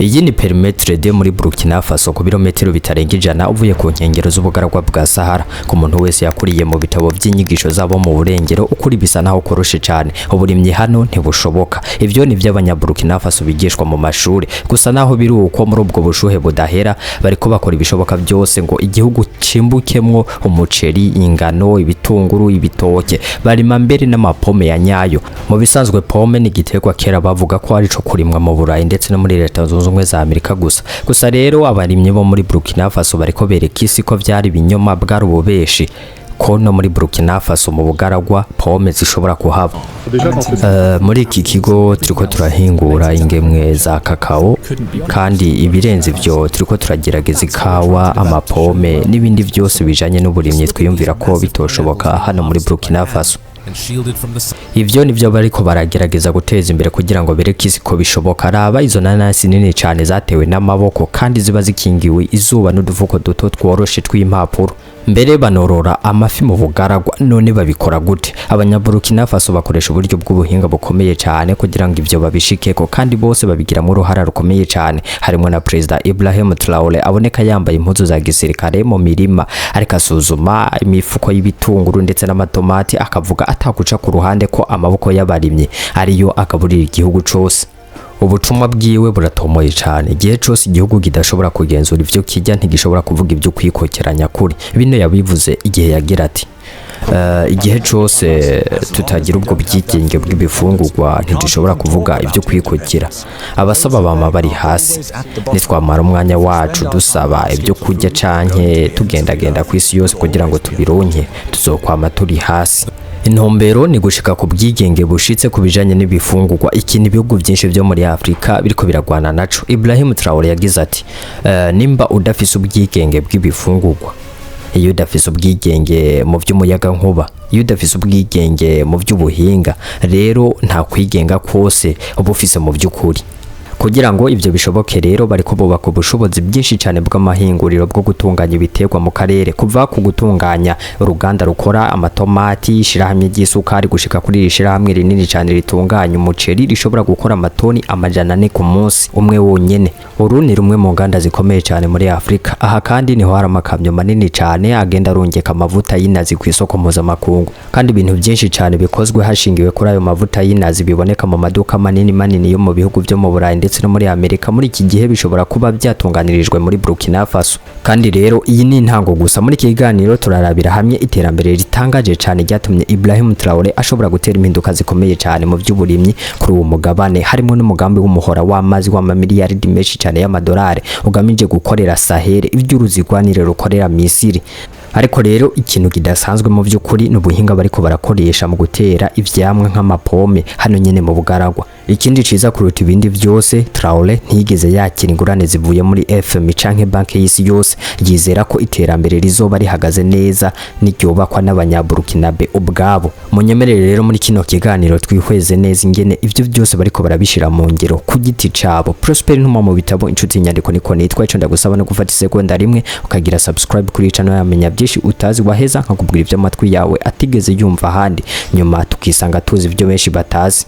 Iyi ni périmètre deux muri Burkina Faso, ku birometero bitarenga 100 uvuye ku nkengero z'ubugaragwa bwa Sahara. Ku muntu wese yakuriye mu bitabo by'inyigisho zabo mu burengero, ukuri bisa naho koroshe cyane. Uburimyi hano ntibushoboka. Ivyo ni vy'Abanyaburkina Faso bigishwa mu mashuri gusa. Naho biri uko, muri ubwo bushuhe budahera, bariko bakora ibishoboka byose ngo igihugu cimbukemwo umuceri, ingano, ibitunguru, ibitoke. Barima mbere n'amapome ya nyayo. Mu bisanzwe, pome ni igiterwa kera bavuga ko ari co kurimwa mu Burayi ndetse no muri Leta Zunze Ubumwe za Amerika gusa. Gusa rero, abarimyi bo muri Burkina Faso bariko bereka isi ko vyari ibinyoma, bwari ububeshi, ko no muri Burkina Faso mu bugaragwa pome zishobora kuhaba. Muri iki kigo turiko turahingura ingemwe za kakao, kandi ibirenze ivyo turiko turagerageza ikawa, amapome n'ibindi vyose bijanye n'uburimyi twiyumvira ko bitoshoboka hano muri Burkina Faso. And shielded from the sun. Ivyo nivyo bariko baragerageza guteza imbere kugira ngo bereke isi ko bishoboka. Raba izo nanasi nini cane zatewe n'amaboko, kandi ziba zikingiwe izuba n'udufuko duto tworoshe tw'impapuro. Mbere banorora amafi mu bugaragwa. None babikora gute? Abanyaburukina Faso bakoresha uburyo bw'ubuhinga bukomeye cyane kugira ngo ivyo babishikeko, kandi bose babigiramo uruhara rukomeye cyane, harimo na Perezida Ibrahim Traore aboneka yambaye impuzu za gisirikare mu mirima, ariko asuzuma imifuko y'ibitunguru ndetse n'amatomati, akavuga ataguca ku ruhande ko amaboko y'abarimyi ariyo agaburira igihugu cose. Ubutumwa bwiwe buratomoye cyane: igihe cose igihugu kidashobora kugenzura ivyo kirya, ntigishobora kuvuga ibyo kwikokeranya kuri bino. Yabivuze igihe yagira ati: "Igihe cose tutagira ubwo bwigenge bw'ibifungurwa, ntidushobora kuvuga ibyo kwikukira. Abasaba bama bari hasi. Nitwamara umwanya wacu dusaba ibyo kurya canke tugendagenda ku isi yose kugira ngo tubironke, tuzokwama turi hasi." Intumbero ni gushika ku bwigenge bushitse ku bijanye n'ibifungurwa, ikintu ibihugu byinshi vyo muri Afrika biriko biragwana naco. Ibrahim Traore yagize ati: "Nimba udafise ubwigenge bw'ibifungurwa, iyo udafise ubwigenge mu by'umuyagankuba, iyo udafise ubwigenge mu by'ubuhinga, rero nta kwigenga kose uba ufise mu by'ukuri." Kugira ngo ivyo bishoboke rero, bariko bubaka ubushobozi bwinshi cyane bw'amahinguriro bwo gutunganya ibiterwa mu karere, kuva ku gutunganya uruganda rukora amatomati, ishirahamwe ry'isukari, gushika kuri iri shirahamwe rinini cyane ritunganya umuceri rishobora gukora amatoni 400 ku munsi umwe wonyene. Uru ni rumwe mu nganda zikomeye cyane muri Afrika. Aha kandi niho hari amakamyo manini cyane agenda arungika amavuta y'inazi ku isoko mpuzamakungu, kandi ibintu byinshi cyane bikozwe hashingiwe kuri ayo mavuta y'inazi biboneka mu maduka manini manini yo mu bihugu byo mu Burayi ndetse no muri Amerika muri iki gihe bishobora kuba byatunganirijwe muri Burkina Faso. Kandi rero iyi ni intango gusa. Muri iki kiganiro turarabira hamwe iterambere ritangaje cyane ryatumye Ibrahim Traore ashobora gutera impinduka zikomeye cyane mu by'uburimyi kuri uwo mugabane, harimo n'umugambi w'umuhora w'amazi w'amamiliyaridi menshi cyane y'amadolari ugamije gukorera Sahel iby'uruzigwanire rukorera Misiri. Ariko rero, ikintu kidasanzwe mu by'ukuri ni ubuhinga bariko barakoresha mu gutera ivyamwa nk'amapome hano nyene mu bugaragwa. Ikindi ciza kuruta ibindi vyose, Traore ntiyigeze yakira ingurane zivuye muri FMI canke Banki y'Isi Yose. Yizera ko iterambere rizoba rihagaze neza niryubakwa n'Abanyaburukinabe ubwabo. Munyemerere rero muri kino kiganiro twihweze neza ingene ivyo byose bariko barabishira mu ngiro ku giti cabo. Prosper Ntuma mu bitabo, inshuti inyandiko niko nitwa. Ico ndagusaba no gufata isegonda rimwe ukagira subscribe kuri channel yamenya byinshi utazi, waheza nkakubwira ibyo amatwi yawe atigeze yumva ahandi, nyuma tukisanga tuzi ibyo benshi batazi.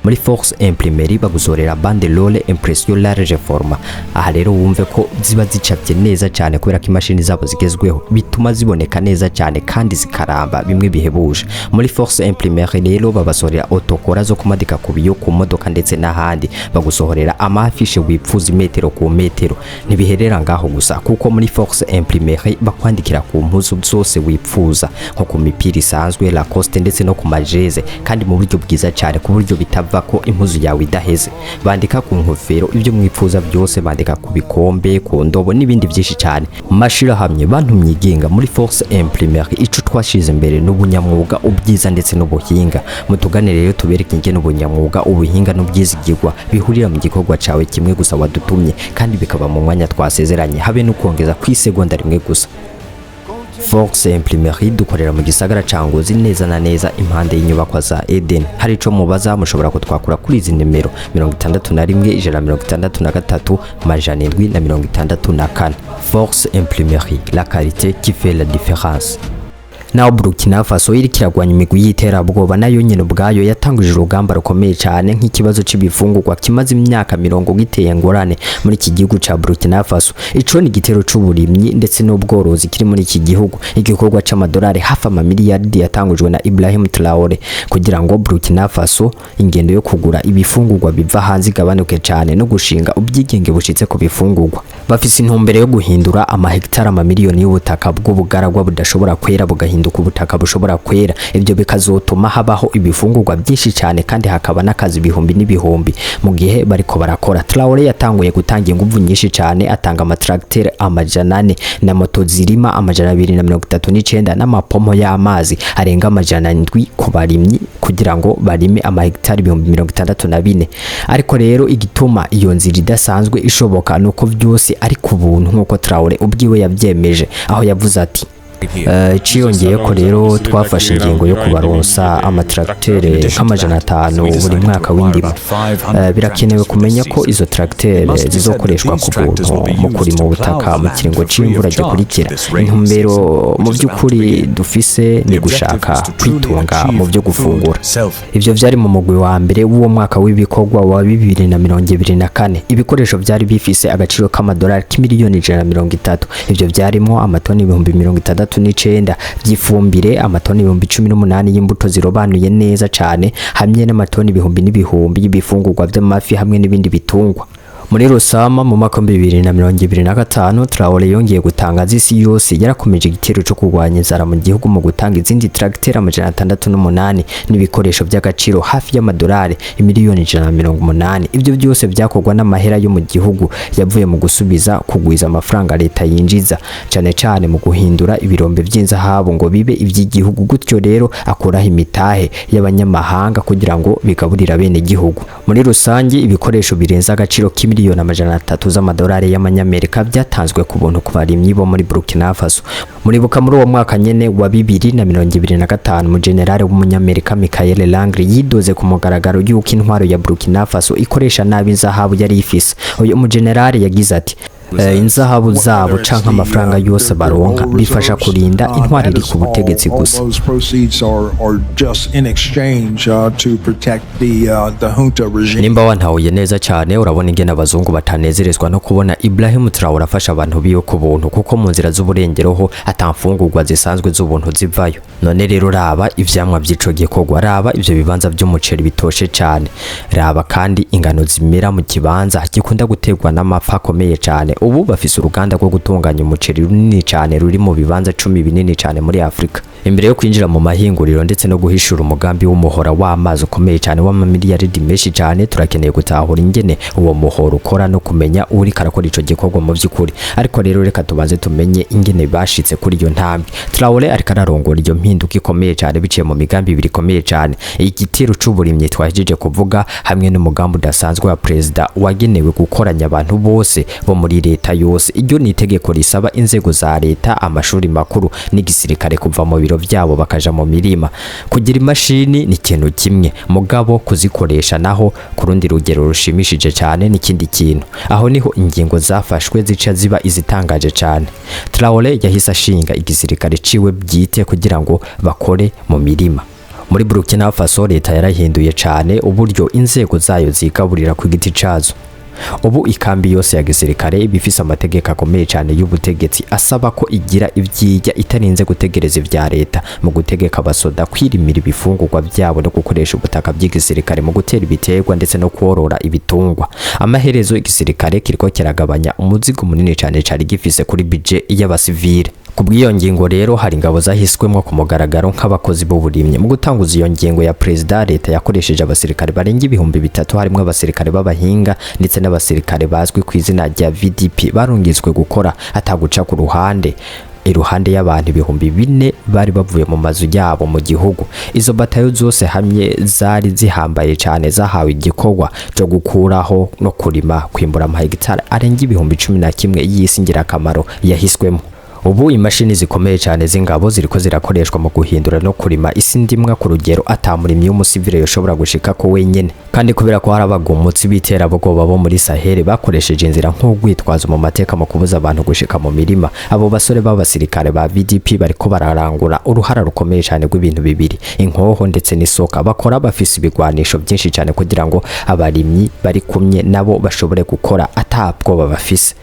Muri Force Imprimerie bagusorera banderole impression large format. Aha rero wumve ko ziba zicapye neza cyane, kubera ko imashini zabo zigezweho bituma ziboneka neza cyane kandi zikaramba bimwe bihebuje. Muri Force Imprimerie rero babasorera autocollants zo kumadika ku biyo, ku modoka ndetse n'ahandi. Bagusohorera amafishe wipfuza imetero ku metero. Ntibiherera ngaho gusa, kuko muri Force Imprimerie bakwandikira ku mpuzu zose wipfuza, nko ku mipira isanzwe, Lacoste, ndetse no ku majeze, kandi mu buryo bwiza cyane, ku buryo bitava ko impuzu yawe idaheze. Bandika ku nkofero, ibyo mwipfuza byose, bandika ku bikombe, ku ndobo n'ibindi byinshi cyane. Mashirahamwe, bantu mwigenga, muri Force Imprimerie ico twashize imbere n'ubunyamwuga, ubwiza ndetse n'ubuhinga. Mutugane rero tubereke ingene ubunyamwuga, ubuhinga n'ubwizigirwa bihurira mu gikorwa cawe kimwe gusa wadutumye, kandi bikaba mu mwanya twasezeranye, habe no kongeza ku isegonda rimwe gusa. Force Imprimerie dukorera mu gisagara ca Ngozi, neza na neza impande y'inyubakwa za Eden. Hari ico mubaza, mushobora kutwakura kuri izi nimero: 61 163 764. Force Imprimerie, la qualité qui fait la différence. Naho Burkina Faso iriko iragwanya imigwi y'iterabwoba, nayo nyene ubwayo yatanguje urugamba rukomeye cyane nk'ikibazo c'ibifungurwa kimaze imyaka 40 giteye ngorane muri iki gihugu ca Burkina Faso. Ico ni igitero c'uburimyi ndetse n'ubworozi kiri muri iki gihugu, igikorwa c'amadolari hafi amamiliyaridi yatangujwe na Ibrahim Traore kugira ngo Burkina Faso ingendo yo kugura ibifungurwa biva hanze igabanuke cyane no gushinga ubwigenge bushitse ku bifungurwa. Bafise intumbero yo guhindura amahegitari amamiliyoni y'ubutaka bw'ubugaragwa budashobora kwera bugahinduka ubutaka bushobora kwera. Ibyo bikazotuma habaho ibifungurwa byinshi cyane kandi hakaba n'akazi ibihumbi n'ibihumbi mu gihe bariko barakora. Traore yatanguye gutanga inguvu nyinshi cyane, atanga amatracteur 400 na moto zirima 239 n'amapompo y'amazi arenga 700 ku barimyi kugira ngo barime amahegitari 64,000. Ariko rero igituma iyo nzira idasanzwe ishoboka nuko byose ari ku buntu, nk'uko Traore ubwiwe yabyemeje, aho yavuze ati: "Ciyongeye ko rero twafashe ingingo yo kubaronsa amatracteur nk'500 buri mwaka w'indimo. Birakenewe kumenya ko izo tracteur zizokoreshwa ku buntu mu kurima ubutaka mu kiringo c'imvura gikurikira. Intumbero mu by'ukuri dufise ni gushaka kwitunga mu byo gufungura." Ivyo vyari mu mugwi wa mbere w'uwo mwaka w'ibikorwa wa 2024. Ibikoresho vyari bifise agaciro k'amadolari k'imiliyoni 130. Ivyo vyarimwo amatoni 69,000 by'ifumbire, amatoni 18,000 y'imbuto zirobanuye neza cane, hamwe n'amatoni ibihumbi n'ibihumbi y'ibifungurwa vy'amafi hamwe n'ibindi bitungwa. Muri Rusama mu mwaka wa 2025, Traore yongeye gutangaza isi yose yarakomeje igitero cyo kurwanya inzara mu gihugu mu gutanga izindi tracteur 608 n'ibikoresho by'agaciro hafi y'amadolari imiliyoni 180. Ibyo byose byakorwa n'amahera yo mu gihugu yavuye mu gusubiza kugwiza amafaranga leta yinjiza, cane cane mu guhindura ibirombe by'inzahabu ngo bibe iby'igihugu, gutyo rero akuraho imitahe y'abanyamahanga kugira ngo bigaburire bene gihugu. Muri rusange, ibikoresho birenze agaciro k'imiliyoni 300 z'amadolari y'amanyamerika byatanzwe ku buntu ku barimyi bo muri Burkina Faso. Muribuka muri uwo mwaka nyene wa 2025, mu generale w'umunyamerika Michael Langley yidoze ku mugaragaro yuko intwaro ya Burkina Faso ikoresha nabi inzahabu yari ifise. Uyu mugenerale yagize ati: "Inzahabu zabo canke amafaranga yose baronka bifasha kurinda intwaro iri ku butegetsi gusa." Those proceeds are just in exchange to protect the junta regime. Nimba wantahuye neza cyane, urabona ingene abazungu batanezerezwa no kubona Ibrahim Traore afasha abantu biwe ku buntu, kuko mu nzira z'uburengero ho atamfungurwa zisanzwe z'ubuntu zivayo. None rero raba ivyamwa vy'ico gikorwa, raba ivyo bibanza vy'umuceri bitoshe cyane, raba kandi ingano zimera mu kibanza gikunda guterwa n'amapfa akomeye cyane. Ubu bafise uruganda rwo gutunganya umuceri runini cyane, ruri mu bibanza 10 binini cyane muri Afrika. Imbere yo kwinjira mu mahinguriro ndetse no guhishura umugambi w'umuhora w'amazi ukomeye cyane w'amamiliyaridi menshi cyane, turakeneye gutahura ingene uwo muhora ukora no kumenya uriko arakora ico gikorwa mu by'ukuri. Ariko rero reka tubanze tumenye ingene bashitse kuri iyo ntambwe. Traore ariko ararongora iyo mpinduka ikomeye cyane biciye mu migambi ibiri ikomeye cyane: igitero c'uburimyi twahejeje kuvuga, hamwe n'umugambi udasanzwe wa perezida wagenewe gukoranya abantu bose bo muri leta yose. Iryo ni itegeko risaba inzego za leta, amashuri makuru n'igisirikare kuva mu biro byabo bakaja mu mirima. Kugira imashini ni ikintu kimwe, mugabo kuzikoresha naho ku rundi rugero rushimishije cyane n'ikindi kintu. Aho niho ingingo zafashwe zica ziba izitangaje cyane. Traore yahise ashinga igisirikare ciwe bwite kugira ngo bakore mu mirima. Muri Burkina Faso, leta yarahinduye cyane uburyo inzego zayo zigaburira ku giti cazo. Ubu ikambi yose ya gisirikare iba ifise amategeko akomeye cyane y'ubutegetsi asaba ko igira ivyijya itarinze gutegereza ivya leta, mu gutegeka abasoda kwirimira ibifungurwa byabo no gukoresha ubutaka bw'igisirikare mu gutera ibiterwa ndetse no korora ibitungwa. Amaherezo igisirikare kiriko kiragabanya umuzigo munini cyane cari gifise kuri budget y'abasivile. Ku bw'iyo ngingo rero, hari ingabo zahiswemwo ku mugaragaro nk'abakozi b'uburimyi. Mu gutanguza iyo ngingo ya perezida, leta yakoresheje abasirikare barenga 3000, harimo abasirikare b'abahinga ndetse n'abasirikare bazwi ku izina rya VDP, barungitswe gukora ataguca ku ruhande iruhande y'abantu 4000 bari bavuye mu mazu yabo mu gihugu. Izo batayo zose hamwe zari zihambaye cyane, zahawe igikorwa cyo gukuraho no kurima, kwimbura amahegitari arenga 11,000 y'isi ngirakamaro yahiswemo. Ubu imashini zikomeye cyane z'ingabo ziriko zirakoreshwa mu guhindura no kurima isi ndimwa ku rugero atamurimyi w'umusivile yoshobora gushika ko wenyene. Kandi kubera ko hari abagumutsi b'iterabwoba bo muri Sahel bakoresheje inzira nk'urwitwazo mu mateka mu kubuza abantu gushika mu mirima, abo basore b'abasirikare ba VDP bariko bararangura uruhara rukomeye cyane rw'ibintu bibiri, inkoho ndetse n'isoka. Bakora bafise ibigwanisho byinshi cyane kugira ngo abarimyi bari kumye nabo bashobore gukora atabwoba bafise.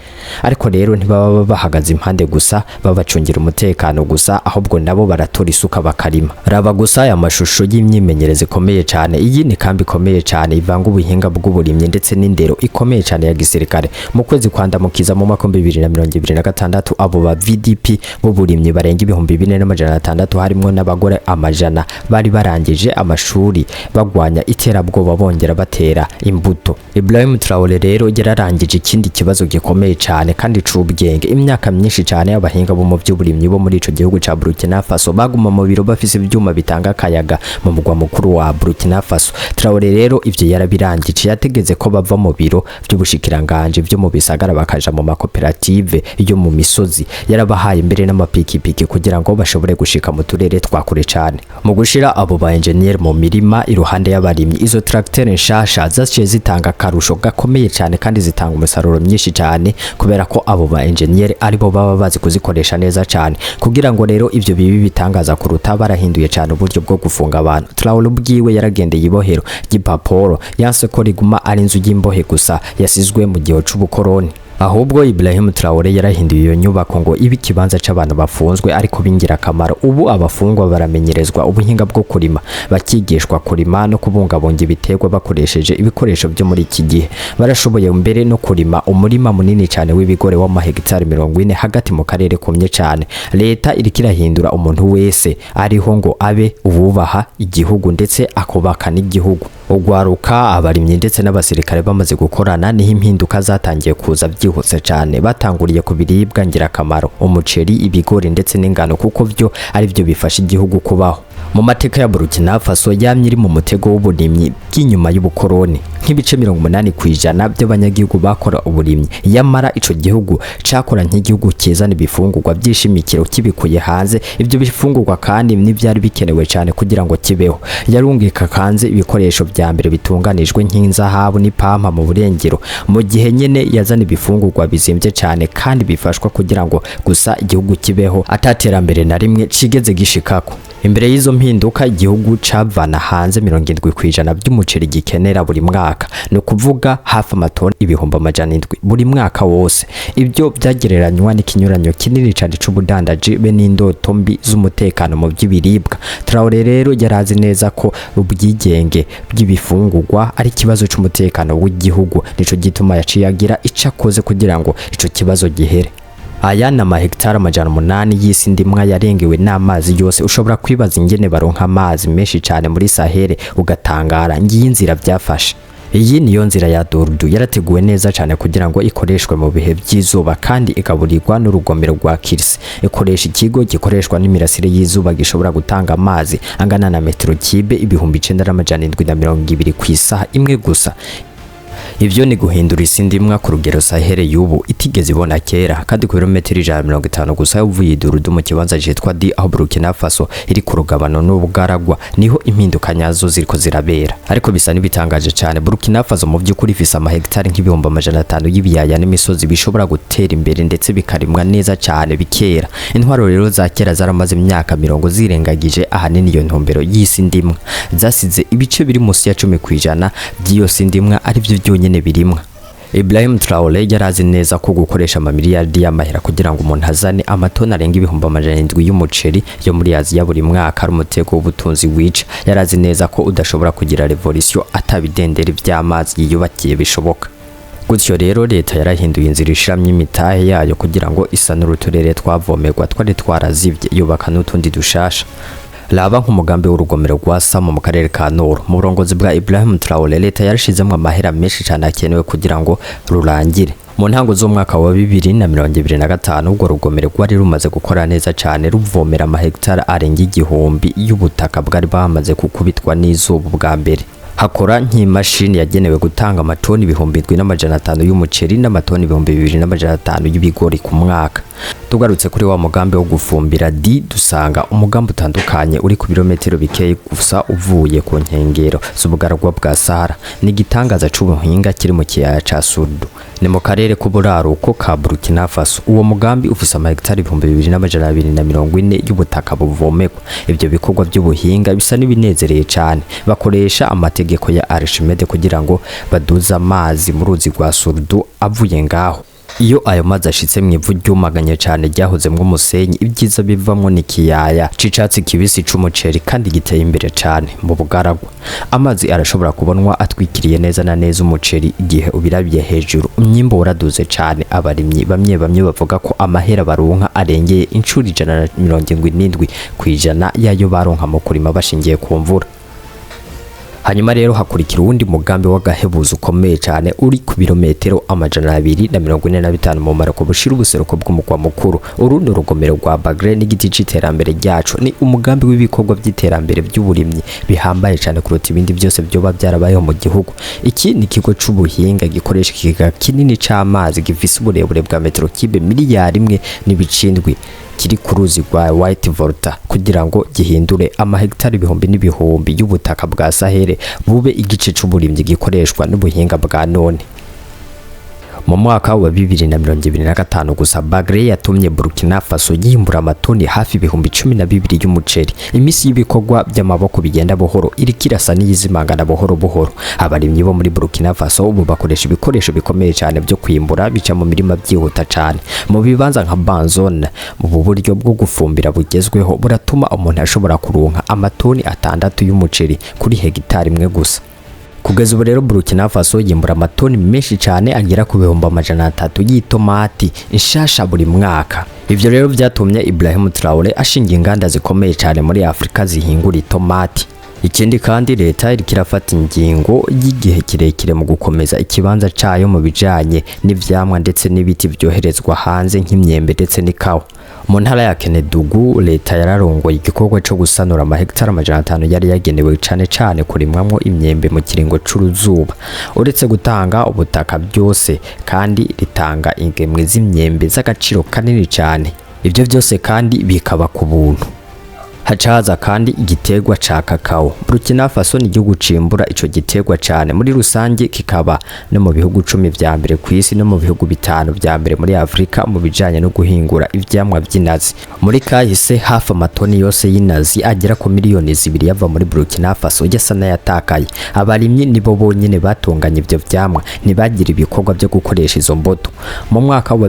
Ariko rero ntibaba bahagaze impande gusa babacungira umutekano gusa, ahubwo nabo baratora isuka bakarima. Raba gusa aya mashusho y'imyimenyerezo ikomeye cyane. Iyi ni kambi ikomeye cyane ivanga ubuhinga bw'uburimyi ndetse n'indero ikomeye cyane ya gisirikare. Mu kwezi kwa Ndamukiza mu mwaka 2026, abo ba VDP b'uburimyi barenga 4600 harimwo n'abagore 100 bari barangije amashuri bagwanya iterabwoba bongera batera imbuto. Ibrahim Traore rero yararangije ikindi kibazo gikomeye cyane kandi c'ubwenge. Imyaka myinshi cyane abahinga bo mu by'uburimyi bo muri ico gihugu ca Burkina Faso baguma mu biro bafise ivyuma bitanga akayaga mu mugwa mukuru wa Burkina Faso. Traore rero ivyo yarabirangije, yategeze ko bava mu biro by'ubushikiranganje byo mu bisagara bakaja mu makoperative yo mu misozi. Yarabahaye mbere n'amapikipiki kugira ngo bashobore gushika mu turere twa kure cyane. Mu gushira abo ba engineer mu mirima iruhande y'abarimyi, izo tracteur nshasha zaciye zitanga akarusho gakomeye cyane kandi zitanga umusaruro myinshi cyane, kubera ko abo ba engineer aribo baba bazi kuzikoresha neza cyane. Kugira ngo rero ivyo bibi bitangaza kuruta, barahinduye cyane uburyo bwo gufunga abantu. Traore ubwiwe yaragendeye ibohero ry'Ipaporo, yanse ko riguma ari inzu y'imbohe gusa yasizwe mu gihe c'ubukoroni. Ahubwo Ibrahim Traore yarahinduye iyo nyubako ngo ibe ikibanza c'abantu bafunzwe ariko b'ingirakamaro. Ubu abafungwa baramenyerezwa ubuhinga bwo kurima, bakigishwa kurima no kubungabunga ibiterwa bakoresheje ibikoresho byo muri iki gihe. Barashoboye mbere no kurima umurima munini cyane w'ibigori w'amahegitari 40 hagati mu karere kumye cyane. Leta iriko irahindura umuntu wese ariho ngo abe uwubaha igihugu ndetse akubaka n'igihugu. Ugwaruka, abarimyi ndetse n'abasirikare bamaze gukorana, niho impinduka zatangiye kuza byihuse cyane. Batanguriye ku biribwa ngirakamaro, umuceri, ibigori ndetse n'ingano, kuko byo ari byo bifasha igihugu kubaho. Mu mateka ya Burkina Faso yamye iri mu mutego w'uburimyi bw'inyuma y'ubukoroni, nk'ibice 80% by'abanyagihugu bakora uburimyi. Yamara ico gihugu cakora nk'igihugu kizana ibifungurwa by'ishimikiro kibikuye hanze. Ibyo bifungurwa kandi n'ibyari bikenewe cyane kugira ngo kibeho. Yarungika kanze ibikoresho vya mbere bitunganijwe nk'inzahabu n'ipampa mu burengero, mu gihe nyene yazana ibifungurwa bizimvye cyane kandi bifashwa kugira ngo gusa igihugu kibeho ataterambere na rimwe cigeze gishikako. Imbere y'izo mpinduka, igihugu cavana hanze 70% by'umuceri gikenera buri mwaka, ni ukuvuga hafi amatoni 700,000 buri mwaka wose. Ibyo byagereranywa n'ikinyuranyo kinini cyane c'ubudandaji be n'indoto mbi z'umutekano mu by'ibiribwa. Traore rero yarazi neza ko ubwigenge bw'ibifungurwa ari ikibazo c'umutekano w'igihugu, nico gituma yaciye agira ico akoze kugira ngo ico kibazo gihere. Aya ni amahegitari 800 y'isi ndimwa yarengewe n'amazi yose. Ushobora kwibaza ingene baronka amazi menshi cyane muri Sahel, ugatangara. Ngiyi inzira byafashe. Iyi niyo nzira ya Dordu, yarateguwe neza cyane kugira ngo ikoreshwe mu bihe by'izuba kandi igaburirwa n'urugomero rwa Kirisi. Ikoresha ikigo gikoreshwa n'imirasire y'izuba gishobora gutanga amazi angana na metero kibe 9720 ku isaha imwe gusa. Ivyo ni guhindura isi ndimwa ku rugero Sahel y'ubu itigeze ibona kera, kandi ku birometero 150 gusa uvuye Idurudu mu kibanza citwa Di, aho Burkina Faso iri ku rugabano n'Ubugaragwa, niho impinduka nyazo ziriko zirabera. Ariko bisa n'ibitangaje cyane, Burkina Faso mu by'ukuri ifise amahegitari nk'ibihumbi 500 y'ibiyaya n'imisozi bishobora gutera imbere ndetse bikarimwa neza cyane bikera. Intwaro rero za kera zaramaze imyaka 40 zirengagije ahanini iyo ntumbero y'isi ndimwa, zasize ibice biri munsi ya 10% by'iyo si ndimwa ari byo byonyene birimwa. Ibrahim Traore yarazi neza ko gukoresha amamiliyardi y'amahera kugira ngo umuntu azane amatoni arenga 700,000 y'umuceri yo muri Aziya buri mwaka ari umutego w'ubutunzi wica. Yarazi neza ko udashobora kugira revolution atabidenderi by'amazi yiyubakiye bishoboka. Gutyo rero leta yarahinduye inzira ishiramye imitahe yayo kugira ngo isanure uturere twavomerwa twari twarazivye, yubaka n'utundi dushasha. Raba nk'umugambi w'urugomero rwa Samo mu karere ka Nord. Mu burongozi bwa Ibrahim Traore, leta yarashizemwo amahera menshi cyane akenewe kugira ngo rurangire. Mu ntango z'umwaka wa 2025, urwo rugomero rwari rumaze gukora neza cyane, ruvomera amahegitari arenga 1000 y'ubutaka bwari bamaze gukubitwa n'izuba bwa mbere. Hakora nk'imashini yagenewe gutanga amatoni 7500 y'umuceri n'amatoni 2500 y'ibigori ku mwaka. Tugarutse kuri wa mugambi wo gufumbira D, dusanga umugambi utandukanye uri ku birometero bikeyi gusa uvuye ku nkengero z'ubugaragwa bwa Sahara. Ni igitangaza c'ubuhinga kiri mu kiyaya ca Surdu, ni mu karere k'uburaruko ka Burkina Faso. Uwo mugambi ufise amahegitari 2240 y'ubutaka buvomerwa. Ivyo bikorwa by'ubuhinga bisa n'ibinezereye cane. Bakoresha amategeko ya Archimede kugira ngo baduze amazi mu ruzi rwa Surdu avuye ngaho. Iyo ayo mazi ashitse mu ivu ryumaganye cane ryahozemwo umusenyi, ibyiza bivamwo ni ikiyaya c'icatsi kibisi c'umuceri kandi giteye imbere cane mu bugaragwa. Amazi arashobora kubonwa atwikiriye neza na neza umuceri igihe ubirabiye hejuru. Umwimbu waraduze cane. Abarimyi bamwe bamwe bavuga ko amahera baronka arengeye incuro 177% yayo baronka mu kurima bashingiye ku mvura. Hanyuma rero hakurikira uwundi mugambi w'agahebuzo ukomeye cyane uri ku birometero 245 mu marako bushira ubuseruko bw'umugwa mukuru. Uru ni urugomero rwa Bagre n'igiti c'iterambere ryacu. Ni umugambi w'ibikorwa by'iterambere by'uburimyi bihambaye cyane kuruta ibindi byose byoba byarabayeho mu gihugu. Iki ni ikigo c'ubuhinga gikoresha ikigega kinini c'amazi gifise uburebure bwa metero kibe 1.7 miliyari kiri ku ruzi rwa White Volta kugira ngo gihindure amahegitari ibihumbi n'ibihumbi y'ubutaka bwa Sahel bube igice c'uburimyi gikoreshwa n'ubuhinga bwa none. Mu mwaka wa 2025 gusa, Bagre yatumye Burkina Faso yimbura amatoni hafi 12,000 y'umuceri. Imisi y'ibikorwa by'amaboko bigenda buhoro iriko irasa n'iyizimangana buhoro buhoro. Abarimyi bo muri Burkina Faso ubu bakoresha ibikoresho bikomeye cyane byo kwimbura bica mu mirima byihuta cyane. Mu bibanza nka Banzone, ubu buryo bwo gufumbira bugezweho buratuma umuntu ashobora kuronka amatoni 6 y'umuceri kuri hegitari imwe gusa. Kugeza ubu rero Burkina Faso yimbura amatoni menshi cyane agera ku 300,000 y'itomati nshasha buri mwaka. Ivyo rero byatumye Ibrahim Traore ashinga inganda zikomeye cyane muri Afrika zihingura itomati. Ikindi kandi, leta iriko irafata ingingo y'igihe kirekire mu gukomeza ikibanza cayo mu bijanye n'ivyamwa ndetse n'ibiti vyoherezwa hanze nk'imyembe ndetse n'ikawa. Mu ntara ya Kenedugu, leta yararongoye igikorwa co gusanura amahegitari 500 yari yagenewe cane cane kurimwamwo imyembe mu kiringo c'uruzuba. Uretse gutanga ubutaka byose kandi ritanga ingemwe z'imyembe z'agaciro kanini cane. Ivyo byose kandi bikaba ku buntu. Hacaza kandi igiterwa ca kakao. Burkina Faso ni igihugu cimbura ico giterwa cane muri rusange, kikaba no mu bihugu 10 vya mbere ku isi no mu bihugu 5 vya mbere muri Afrika mu bijanye no guhingura ivyamwa vy'inazi. Muri kahise, hafi amatoni yose y'inazi agera ku 2 miliyoni yava muri Burkina Faso yasa n'ayatakaye. Abarimyi nibo bonyene batunganya ivyo vyamwa, ntibagira ibikorwa vyo gukoresha izo mbuto. Mu mwaka wa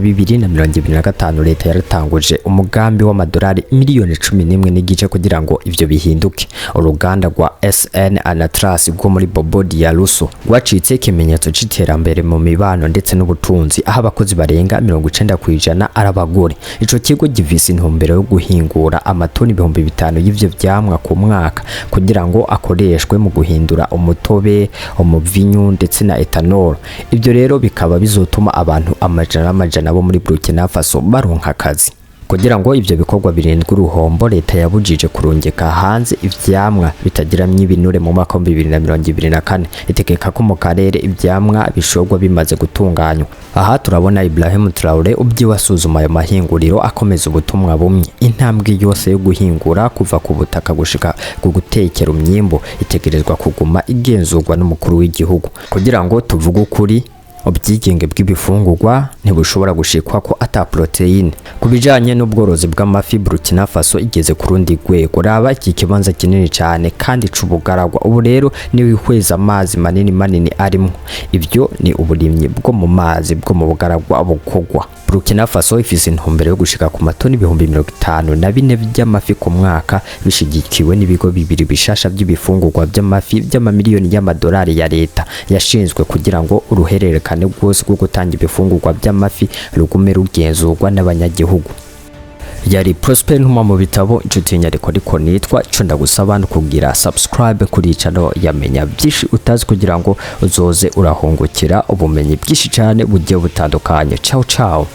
2025, leta yaratanguje umugambi w'amadolari miliyoni 11.5 kugira ngo ivyo bihinduke. Uruganda rwa SN Anatras rwo muri Bobo Dioulasso rwacitse ikimenyetso c'iterambere mu mibano ndetse n'ubutunzi, aho abakozi barenga 90% ari abagore. Ico kigo gifise intumbero yo guhingura amatoni 5000 y'ivyo vyamwa ku mwaka kugira ngo akoreshwe mu guhindura umutobe, umuvinyu ndetse na ethanol. Ivyo rero bikaba bizotuma abantu amajana n'amajana bo muri Burkina Faso baronka akazi. Kugira ngo ivyo bikorwa birindwe uruhombo, leta yabujije kurungika hanze ivyamwa bitagiramwo ibinure mu mwaka wa 2024, itegeka ko mu karere ivyamwa bishorwa bimaze gutunganywa. Aha turabona Ibrahim Traore ubwiwe asuzuma ayo mahinguriro, akomeza ubutumwa bumwe: intambwe yose yo guhingura kuva ku butaka gushika ku gutekera umwimbu itegerezwa kuguma igenzurwa n'umukuru w'igihugu. Kugira ngo tuvuge ukuri, ubwigenge bw'ibifungurwa ntibushobora gushikwa ko ata proteine. Ku bijanye n'ubworozi bw'amafi, Burkina Faso igeze ku rundi rwego. Raba iki kibanza kinini cyane kandi c'ubugaragwa. Ubu rero ni wihweza amazi manini manini arimwo. Ivyo ni uburimyi bwo mu mazi bwo mu bugaragwa bukorwa. Burkina Faso ifise intumbero yo gushika ku matoni 54,000 by'amafi ku mwaka, bishigikiwe n'ibigo bibiri bishasha by'ibifungurwa by'amafi by'amamiliyoni y'amadolari ya leta yashinzwe kugira ngo uruhererekane rwose rwo gutanga ibifungurwa by'amafi rugume rugenzurwa n'abanyagihugu. Yari Prosper Ntuma mu bitabo, inshuti y'inyandiko, ariko nitwa ico. Ndagusaba no kugira subscribe kuri channel yamenya byinshi utazi kugira ngo uzoze urahungukira ubumenyi bwinshi cyane bugiye butandukanye. Ciao ciao.